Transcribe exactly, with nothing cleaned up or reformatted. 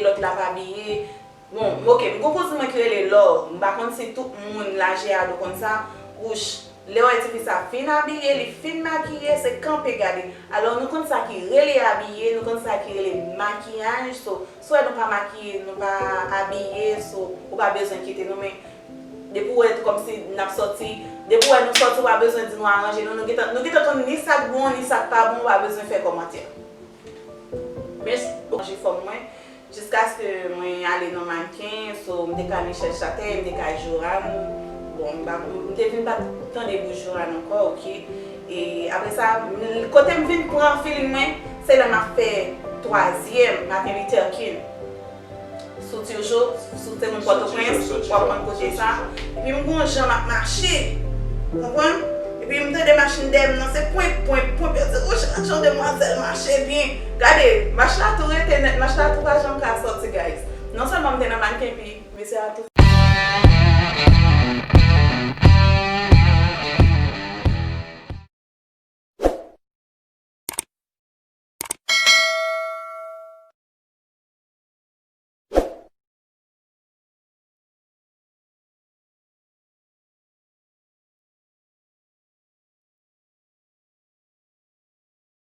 lòt la pa abiye. Bon, ok, m gon kouzin mwen ki rele Lò. M pa konn si tout moun Lajeado konn sa. Wouch, lè w wè tifi sa fin abiye, li fin makiye, se kanpe gade. Alò, nou konn sa ki rele abiye, nou konn sa ki rele makiyaj. So, si w wè nou pa makiye, nou pa abiye, so, ou pa bezwen kite nou, men depi w wè kòmsi n ap sòti, depi w wè nou sòti, ou pa bezwen di nou aranje nou, nou gentan, nou gentan konn ni sa k bon, ni sa k pa bon, ou pa bezwen fè kòmantè. Mèsi, ranje fòm mwen. Jiskaske mwen ale nan mannequin, so m te ka Michel Chatè, m te ka Joran. Bon, m pa, m te vin pa t tande bouch Joran ankò, ok. E apre sa, m, kote m vin pran feeling mwen, se lè m ap fè twazyèm Martin Luther King. Si w ti jo, si w te moun Pòtoprens, w ap konn kote sa. Epi m gon jan m ap mache. Konprann? Epi m tande machin dèyè m nan, se pwen, pwen, pwen, pwen. Yo di, "Wouch, gad jan demwazèl mache byen." Gade, mach la tou rete nèt, mach la tou pa janm ka sòti, guys. Non sèlman m te nan mannequin, epi mesye a tou